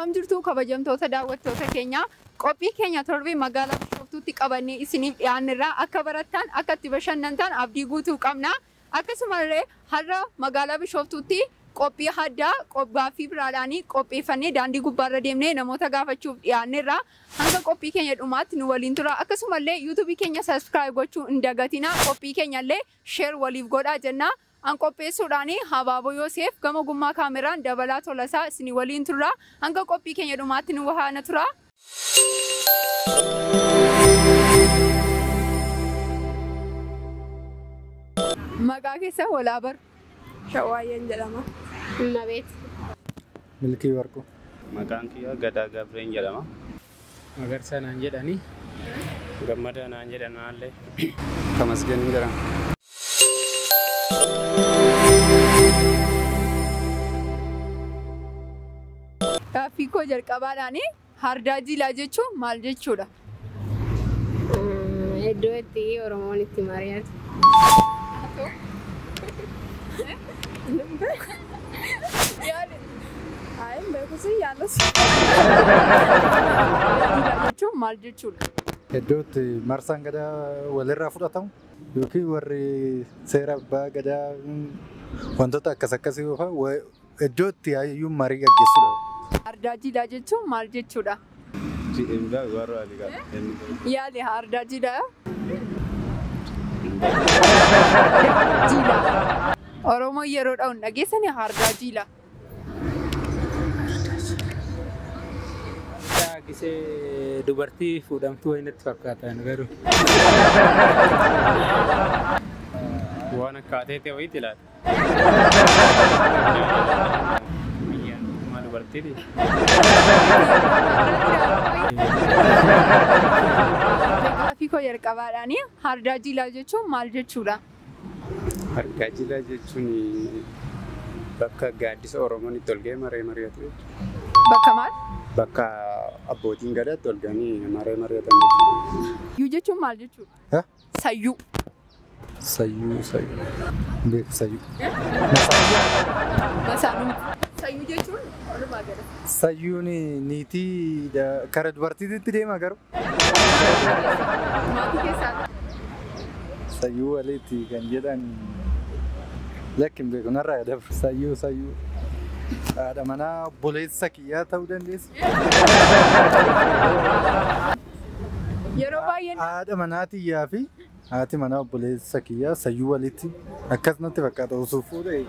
Akkam jirtu kabajamtoota daawwattoota keenyaa qophii keenya torbee magaalaa Bishooftuutti qabannee isiniif dhiyaannerraa akka barattan akka itti bashannantan abdii guutuu qabna. Akkasumallee har'a magaalaa Bishooftuutti qophii addaa gaaffii biraadhaanii qopheeffannee daandii gubbaarra deemnee namoota gaafachuuf dhiyaannerra hanga qophii keenya dhumaatti nu waliin tura. Akkasumallee yuutuubii keenya subscribe gochuu hin dagatinaa. Qophii keenyallee share waliif godhaa jenna. An qopheessuudhaan Habaaboo Yoosef gama ogummaa kaameraan Dabalaa Tolasaa isin waliin turra. Hanga qophii keenya dhumaatti nu wahaana tura. Maqaa keessa walaa baru. Shawaayyeen jedhama. Mabeet. Milkii Warquu. Maqaan kiyya Gadaa Gabreen jedhama. Magarsaa naan jedhani. Gammadaa naan jedhan naallee. Tamasgeen jedhama. Gaaffii koo jalqabaadhaan Ardaa Jiilaa jechuun maal jechuudha? Iddoo itti Oromoon itti mari'atu. Ardaa Jiilaa jechuun maal jechuudha? Iddoo itti marsaan gadaa walirraa fudhatamu yookiin warri seera abbaa gadaa wantoota akkas akkasii fa'aa iddoo itti hayyuun marii gaggeessudha. Ardaa Jiilaa jechuun maal jechuudha? Yaali Ardaa Jiilaa. Jiilaa. Oromoon yeroo dha'uun dhageessanii Ardaa Jiilaa. Gisee dubartii fuudhamtuu wayii natti fakkaatan garuu. Waan akka ateetee wayiitti ilaala. Biyyaan dubartiiti. Gaaffii koo jalqabaadhaan Ardaa Jiilaa jechuun maal jechuudha? Ardaa Jiilaa jechuun bakka gaaddisa Oromoon itti ol ga'ee maree mari'atu jechuudha. Bakka maal? Bakka abbootiin gadaa itti ol ga'anii maree mari'atan jechuudha. Sayyuu jechuun maal jechuudha? Sayyuu. Sayyuu sayyuu. Beeku sayyuu. Masaanuu. Sayyuu jechuun walumaa gala. Sayyuun niitii kara dubartiitti deema garuu. Maatii keessaa. Sayyuu walitti kan jedhan lakki hin beeku narraa dabru. Sayyuu sayyuu. Haadha manaa obboleessa kiyyaa ta'uu dandeessi. Yeroo baay'ee Haadha manaa tiyyaa fi haati manaa obboleessa kiyyaa sayyuu walitti akkas natti fakkaata osoo fuudhee.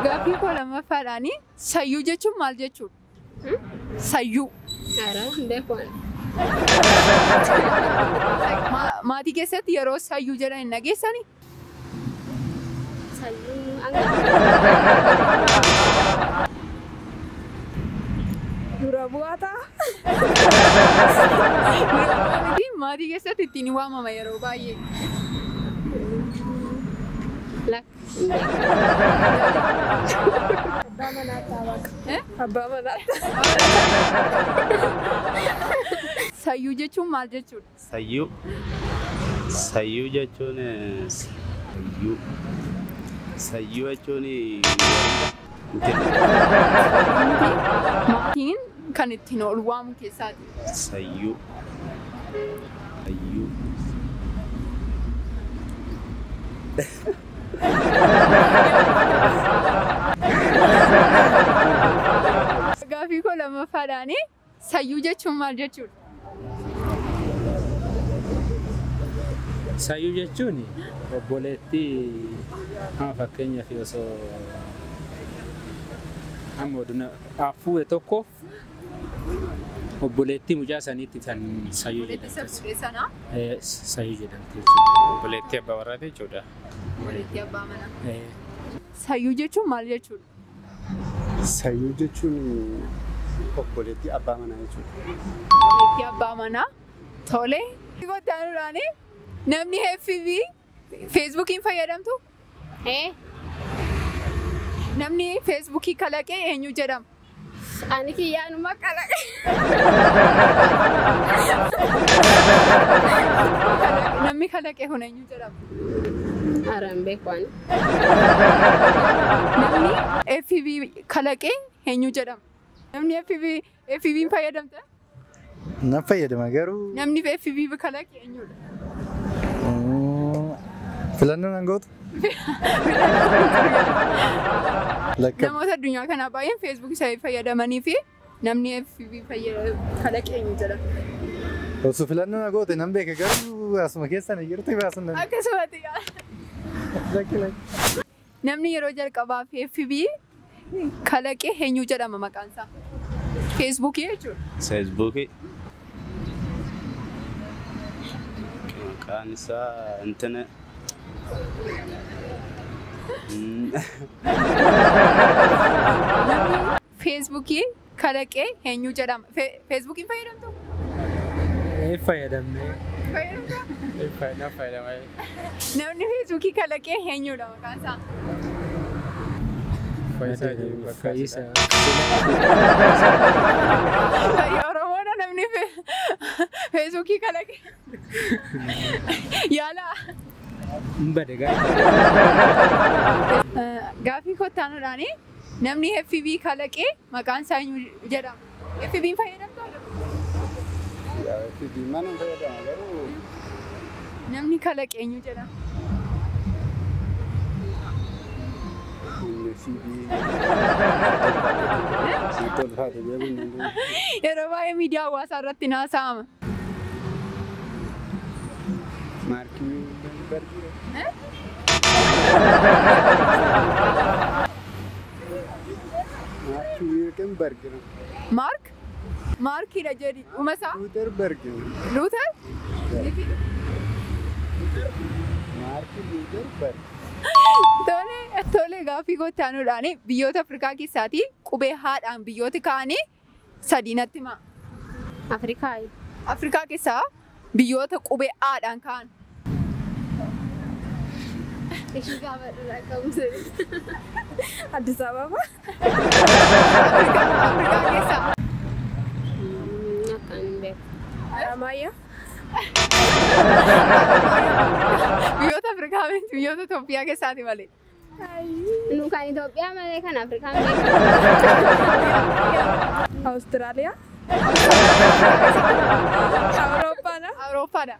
Gaaffii koo lammaffaadhaan sayyuu jechuun maal jechuudha? Sayyuu. Haaraa hin beeku. Maatii keessatti yeroo sayyuu jedhan hin dhageessanii? Sayyuu Dura bu'aa ta'a. Maatii keessatti ittiin waamama yeroo baay'ee. Lakki hin beeku. Abbaa manaa ta'a baqa. Abbaa manaa ta'a. Sayyuu jechuun maal jechuudha? Sayyuu. Sayyuu jechuun sayyuu. Sayyuu jechuun Maatiin kan ittiin ol waamu keessaati. Sayyuu. Sayyuu. Gaaffii koo lammaffaadhaan sayyuu jechuun maal jechuudha? Sayyuu jechuun obboleettii amma fakkeenyaaf osoo amma oduna fuudhe tokkoof obboleettii mucaa saniitti kan sayyuu jedhamti. Sayyuu jedhamti jechuudha. Obboleettii abbaa warraati jechuudha. Obboleettii abbaa manaa. Sayyuu jechuun maal jechuudha? Sayyuu jechuun obboleettii abbaa manaa jechuudha. Obboleettii abbaa manaa. Tole. Gottaanuudhaan namni FB Feesbuukiin fayyadamtu? Namni Feesbuukii kalaqee eenyu jedhama? Ani kiyyaanuma kalaqe. Namni kalaqe kun eenyu jedhama? Ara hin beeku ani. Namni FB kalaqe eenyu jedhama? Namni FB hin fayyadamta? Nan fayyadama garuu Namni FB kalaqe eenyudha? Filannoo nan gootu? Lakka Namoota addunyaa kanaa baay'een Facebook isaanii fayyadamanii fi namni FB kalaqe eenyu jedhama? Osoo filannoo na goote nan beeka garuu asuma keessan jirtu baasun nan. Akkasumatti yaa. Lakki lakki. Namni yeroo jalqabaaf FB kalaqe eenyu jedhama maqaan isaa? Feesbuukii jechuudha. Feesbuukii. Maqaan isaa intina. Feesbuukii kalaqe eenyu jedhama? Feesbuukiin fayyadamtu? Fayyadamne. Fayyadamtu? Fayyadama. Namni feesbuukii kalaqe eenyudha maqaan isaa? Fayyisaa jedhu Fayyisaa. Fayyaa Oromoodha namni feesbuukii kalaqe. Yaala. Hin bade gaa. Gaaffii kottaanuudhaani namni FB kalaqe maqaan isaa eenyu jedhama? FB'n fayyadamtu? FB mana fayyadama garuu Namni kalaqe eenyu jedhama? Inni FB sitti ulfaate beekuun hin danda'amu. Yeroo baay'ee miidiyaa hawaasaa irratti naasa'ama. Maarkii Bargii. Maarkii Wiirkenberg. Maark? Maarkiidha jedhi. Dhuma isaa? Luuterberg. Luuter? Maarkii Luuterberg. Tole, tole gaaffii kottaanuudhaani biyyoota Afrikaa keessaatii qubee haadhaan biyyooti ka'anii sadii natti himaa. Afrikaa. Afrikaa keessaa biyyoota qubee haadhaan ka'an. Ishii gaafa irraa ka'umsa. Addis Ababa. Afrikaa keessaa. Akkaan hin beeku. Aramaya. Biyyoota Afrikaa miti biyyoota Itoophiyaa keessaati malee. Nu kan Itoophiyaa malee kan Afrikaa hin beeku. Awustiraaliyaa. Awurooppaadha. Awurooppaadha.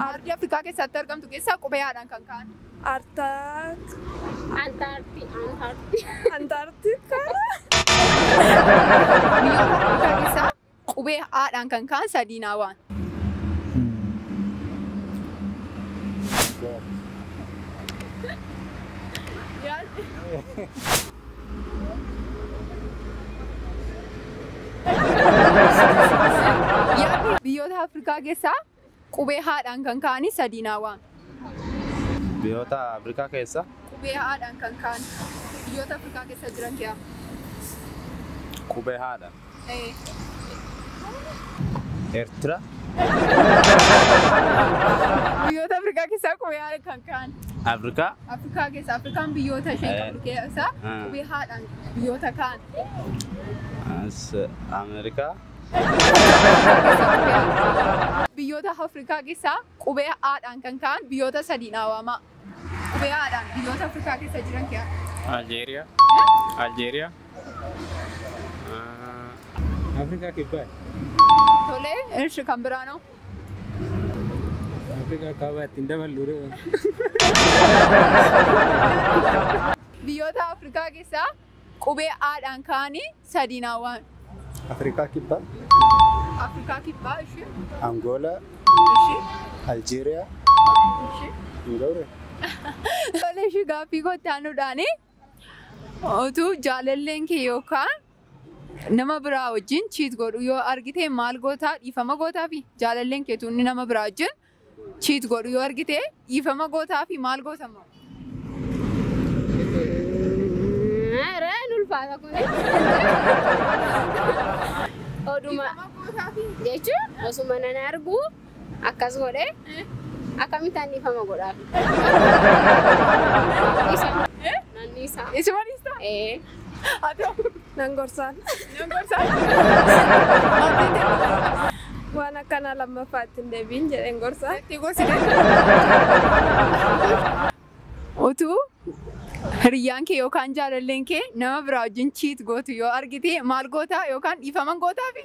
Ardii Afrikaa keessatti argamtu keessaa qubee haadhaan kan ka'an. Artaak. Antaarti. Antaarti. Antaartikaa. Biyyoota Afrikaa keessaa qubee haadhaan kan ka'an sadii naa waan. Yaadni biyyoota Afrikaa keessaa qubee haadhaan kan ka'anii sadii naa waan. Biyyoota Afrikaa keessa Qubee haadhaan kan ka'an biyyoota Afrikaa keessa jiran keessaa. Qubee haadha. Eertira. Biyyoota Afrikaa keessaa qubee haadhaan kan ka'an. Afrikaa. Afrikaa keessa Afrikaan biyyoota isheen qabdu keessaa qubee haadhaan biyyoota ka'an. As Ameerikaa. Biyyoota Afrikaa keessaa qubee haadhaan kan ka'an biyyoota sadii naa waamaa. Qubee haadhaan biyyoota Afrikaa keessa jiran keessaa. Aljeeriyaa. Aljeeriyaa. Afrikaa kibbaa. Tolee, ishi kan biraa noo. Afrikaa kaabaa ittiin daballu. Biyyoota Afrikaa keessaa qubee haadhaan ka'anii sadii naa waan. Afrikaa kibbaa. Afrikaa kibbaa ishee. Angoolaa. Ishee. Aljeeriyaa. Ishee. Hin ga'ure. Tolee, ishee gaaffii kottaanuudhaani utuu jaalalleen kee yookaan nama biraa wajjin chiit godhu yoo argite maal gootaa dhiifama gootaa fi jaalalleen keetu inni nama biraa wajjin chiit godhu yoo argite dhiifama gootaa fi maal gootama? Ara hin ulfaata kuni. Oduma jechuun osuma nan argu akkas godhee akkamittaan dhiifama godhaaf? Isa. Nanni isa. Isuma dhiistaa? Ee. Haa ta'u. Nan gorsaan. Nan gorsaan. Maal jettee? Waan akkanaa lammaffaa ittiin deebiin jedheen gorsa. Itti gorsite. Utuu hiriyyaan kee yookaan jaalalleen kee nama biraa wajjin cheat gootu yoo argite maal gootaa yookaan dhiifama gootaafi?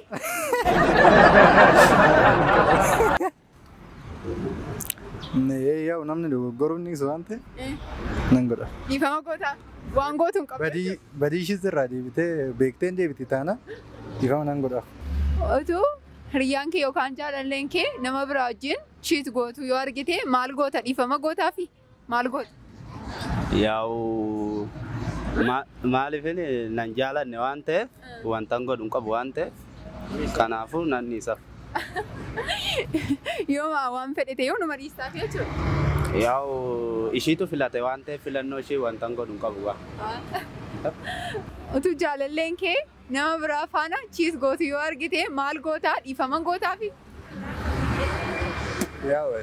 Yaa'u namni dogoggoruun ni waan ta'e nan godha. Dhiifama gootaa waan gootu hin qabdu. Badii ishiis irraa deebitee beekteen deebite taana dhiifama nan godhaaf. Utuu hiriyyaan kee yookaan jaalalleen kee nama biraa wajjin cheat gootu yoo argite maal goota dhiifama gootaafi maal goota? Yaa'u maaliifin nan jaalanne waan ta'eef wanta godhu hin qabu waan ta'eef kanaafuu nan dhiisaaf. Yoo waan fedhe ta'e yoo nama dhiistaaf jechuudha. Yaa'u ishiitu filate waan ta'eef filannoo ishii wanta godhu hin qabu. Utuu jaalalleen kee nama biraa faana cheat gootu yoo argite maal gootaa dhiifama gootaafi? Yaa'u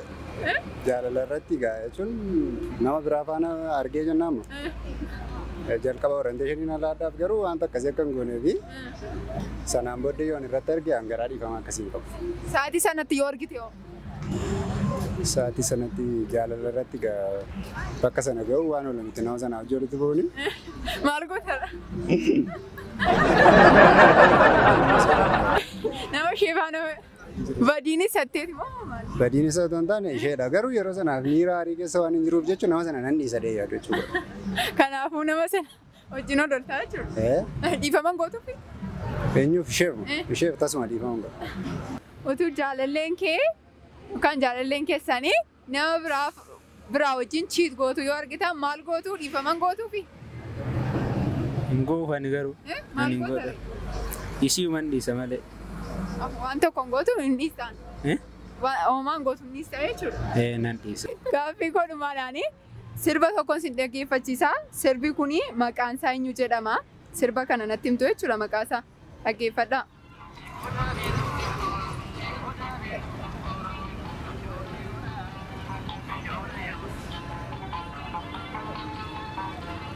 jaalala irratti egaa jechuun nama biraa faana argee jennaan jalqaba orienteeshiniin alaadhaaf garuu wanta akkasii akka hin goonee fi sanaan booddee yoon irratti arge an garaa dhiifama akkasii hin qabu. Sa'aatii sanatti yoo argite hoo? Sa'aatii sanatti jaalala irratti egaa bakka sana ga'u waan oolu miti nama sana hojii walitti bu'uuni. Maal gootadha? Nama ishee faana badiin isatteeti moo maal? Badiin isa otoo hin taane isheedha garuu yeroo sanaaf miira aarii keessa waan hin jiruuf jechuun nama sana nan dhiisa dee yaadu jechuudha. Kanaafuu nama sana wajjin odoltaa jechuudha. Dhiifama gootuufi? Eenyuuf isheef isheef tasuma dhiifama godha. Utuu jaalalleen kee yookaan jaalalleen keessanii nama biraa wajjin cheat gootu yoo argitan maal gootu dhiifama gootuufi? Hin goofani garuu. Maal Ani hin goota? godha. Ishiiman dhiisa malee. Waan tokko hin gootu hin dhiistaan. Homaa hin gootu hin dhiista jechuudha. Nan dhiisa. Gaaffii kodhumaadhaani sirba tokkoon sin dhaggeeffachiisa. Sirbi kuni maqaan isaa eenyu jedhama. Sirba kana natti himtu jechuudha maqaa isaa. Dhaggeeffadhaa.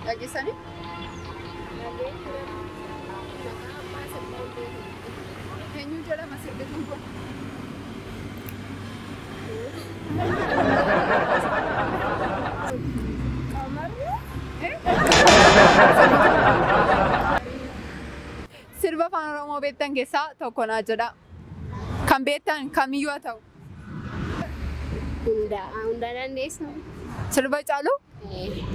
Dhageessanii? Eenyu jedhama sirbi kun? Sirba afaan Oromoo beektan keessaa tokko naa jedha. Kan beektan kamiyyuu haa ta'u. Hunda dandeessu. Sirba caalu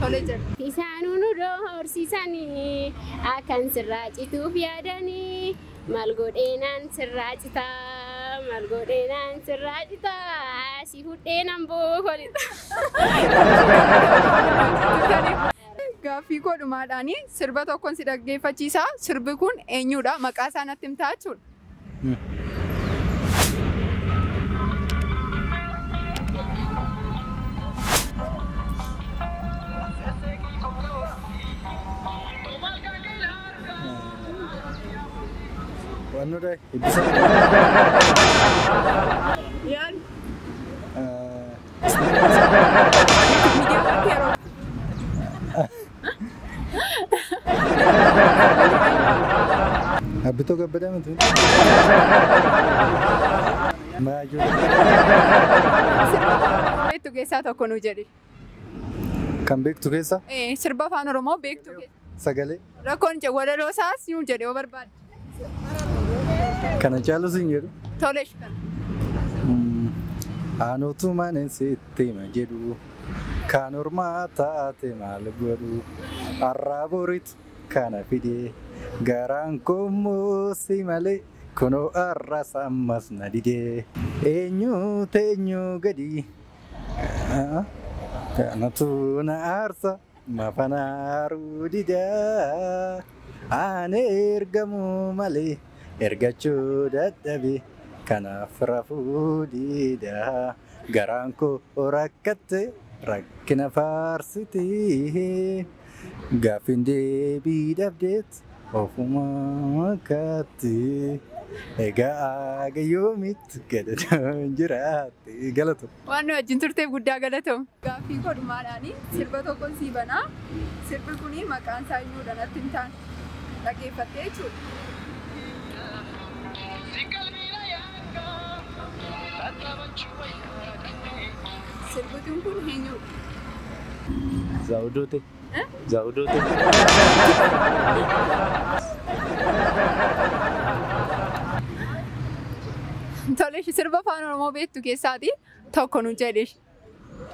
tole jedha. Isaanuu nu horsiisanii akkan sirraa cituuf yaadanii maal godheenaan sirraa citaa maal godheenaan sirraa citaa si fudheenaan bookolita. Gaaffii kodhumaadhaani sirba tokkoon si dhaggeeffachiisa. Sirbi kun eenyudha? Maqaa isaa natti himtaa jechuudha. Waan nu dhahe eebbisa. Yaan. Miidiyaa irratti yeroo Abbitoo Kabbadaa miti. Maajuu. Sirba afaan Oromoo beektu keessaa tokko nu jedhi. Kan beektu keessa Sirba afaan Oromoo beektu keessa. sagalee Rakkoon walaloo isaas nu jedhe yoo barbaadde. kana caalus hin jedhu. Tole kana. Anuutumaan sitti hima jedhu kan ormaa taate maal godhu har'aa boritu kana fide garaan koo si malee kunoo har'as ammas na dide eenyu teenyu gadi kanatu na aarsa mafanaaruu dida ani ergamuu malee ergachuu dadhabe. Kanaaf rafuu dida garaan koo rakkatte rakkina faarsiti gaaffiin deebii dhabdeet ofuma kaatti egaa aga yoomitti gadadaan jiraatti galatu. Waan nu wajjin turteef guddaa galatoom. Gaaffii kodhumaadhaani sirba tokkoon sii banaa. Sirbi kuni maqaan isaa eenyudha natti hin taane dhaggeeffattee jechuudha. Sirbituun kun eenyudha? Zawuduuti. Zawuduuti. Tole, sirba afaan Oromoo beektu keessaati tokko nu jedhe.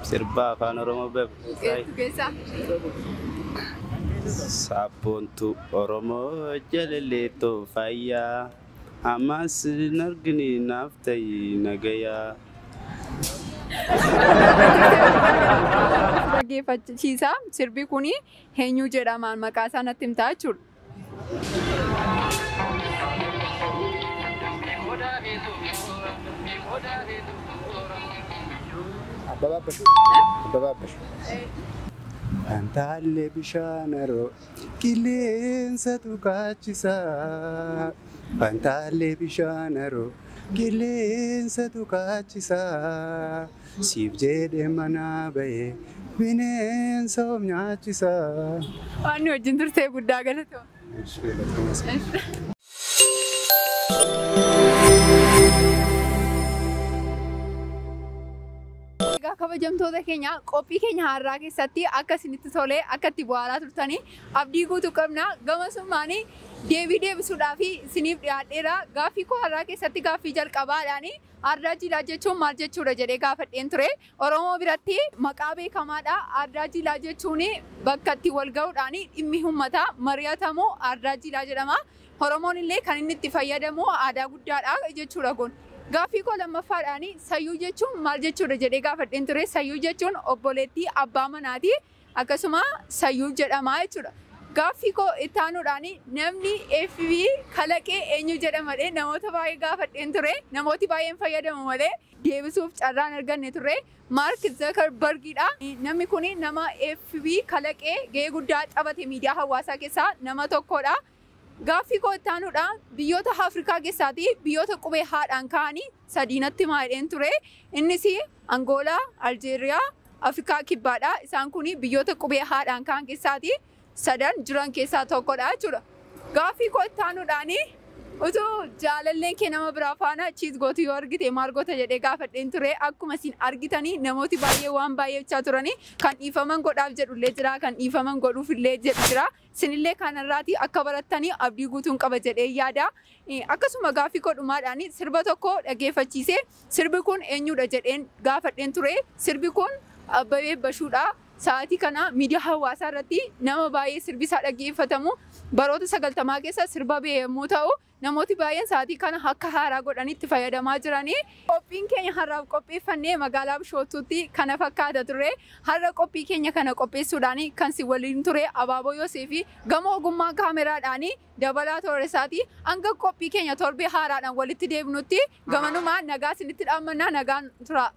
Sirba afaan Oromoo beeku. Beektu keessaa. Saaphoontu Oromoo jalaleetoo fayyaa. Ammas hin argini naaf ta'i nagayaa. Dhaggeeffachiisa. Sirbi kun eenyu jedhamaan maqaa isaa natti himtaa jechuudha. Abbabaa Abbashuu. Abbabaa Abbashuu. Fantaalee bishaan haroo qilleensatu kaachisa. Fantaalee bishaan haroo qilleensatu kaachisa. Siif jedhee manaa bahee bineensa of nyaachisa. Waan nu wajjin turtee guddaa galatooma. Egaa kabajamtoota keenya, qophii keenya har'aa keessatti akka isinitti tolee akka itti bohaaraa turtanii abdii guutuu qabna. Gama summaanii deebii deebisuudhaaf isiniif dhiyaadheera. Gaaffii koo har'aa keessatti gaaffii jalqabaadhaani ardaa jilaa jechuun maal jechuudha jedhee gaafadheen ture. Oromoo biratti maqaa beekamaadha. Ardaa jilaa jechuun bakka itti wal gahuudhaan dhimmi uummataa mari'atamu ardaa jilaa jedhama. Oromoon illee kan inni itti fayyadamu aadaa guddaadha jechuudha kun. Gaaffii koo lammaffaadhaan sayyuu jechuun maal jechuudha jedhee gaafadheen ture. Sayyuu jechuun obboleettii abbaa manaati. Akkasuma sayyuu jedhama jechuudha. Gaaffii koo itti aanuudhaan namni FB kalaqee eenyu jedhama jedhee namoota baay'ee gaafadheen ture. Namooti baay'een fayyadamu malee deebisuuf carraan arganne ture. Maark Zuckerbergidha. Namni kun nama FB kalaqee gahee guddaa taphate miidiyaa hawaasaa keessaa nama tokkodha. Gaaffii koo itti aanuudhaan biyyoota Afrikaa keessaatii biyyoota qubee haadhaan ka'anii sadiinatti maadheen ture. Innis Angoolaa, Aljeeriyaa, Afrikaa Kibbaadha. Isaan kun biyyoota qubee haadhaan ka'an keessaatii sadan jiran keessaa tokkodha jechuudha. Gaaffii koo itti aanuudhaan utuu jaalalleen kee nama biraa faana cheat gootu yoo argite maal goota jedhee gaafadheen ture. Akkuma isin argitanii namooti baay'ee waan baay'ee jechaa turanii kan dhiifaman godhaaf jedhullee jira, kan dhiifaman godhuufillee jedhu jira. Isinillee kanarraati akka barattanii abdii guutuun qaba jedhee yaada. Akkasuma gaaffii koo dhumaadhaan sirba tokko dhaggeeffachiisee sirbi kun eenyudha jedheen gaafadheen ture. Sirbi kun Abbabee Bashuudha. Sa'aatii kana miidiyaa hawaasaa irratti nama baay'ee sirbi isaa dhaggeeffatamu baroota 90 keessa sirba ba'e yommuu ta'u namooti baay'een sa'aatii kana akka haaraa godhanii itti fayyadamaa jiranii. Qophiin keenya har'aaf qopheeffannee magaalaa Bishooftuutti kana fakkaata ture. Har'a qophii keenya kana qopheessuudhaan kan si waliin ture Abaaboo Yoosee fi gama ogummaa kaameraadhaan Dabalaa Tooresaati. Hanga qophii keenya torbee haaraadhaan walitti deebinutti gamanumaa nagaa isinitti dhaammannaa, nagaan tura.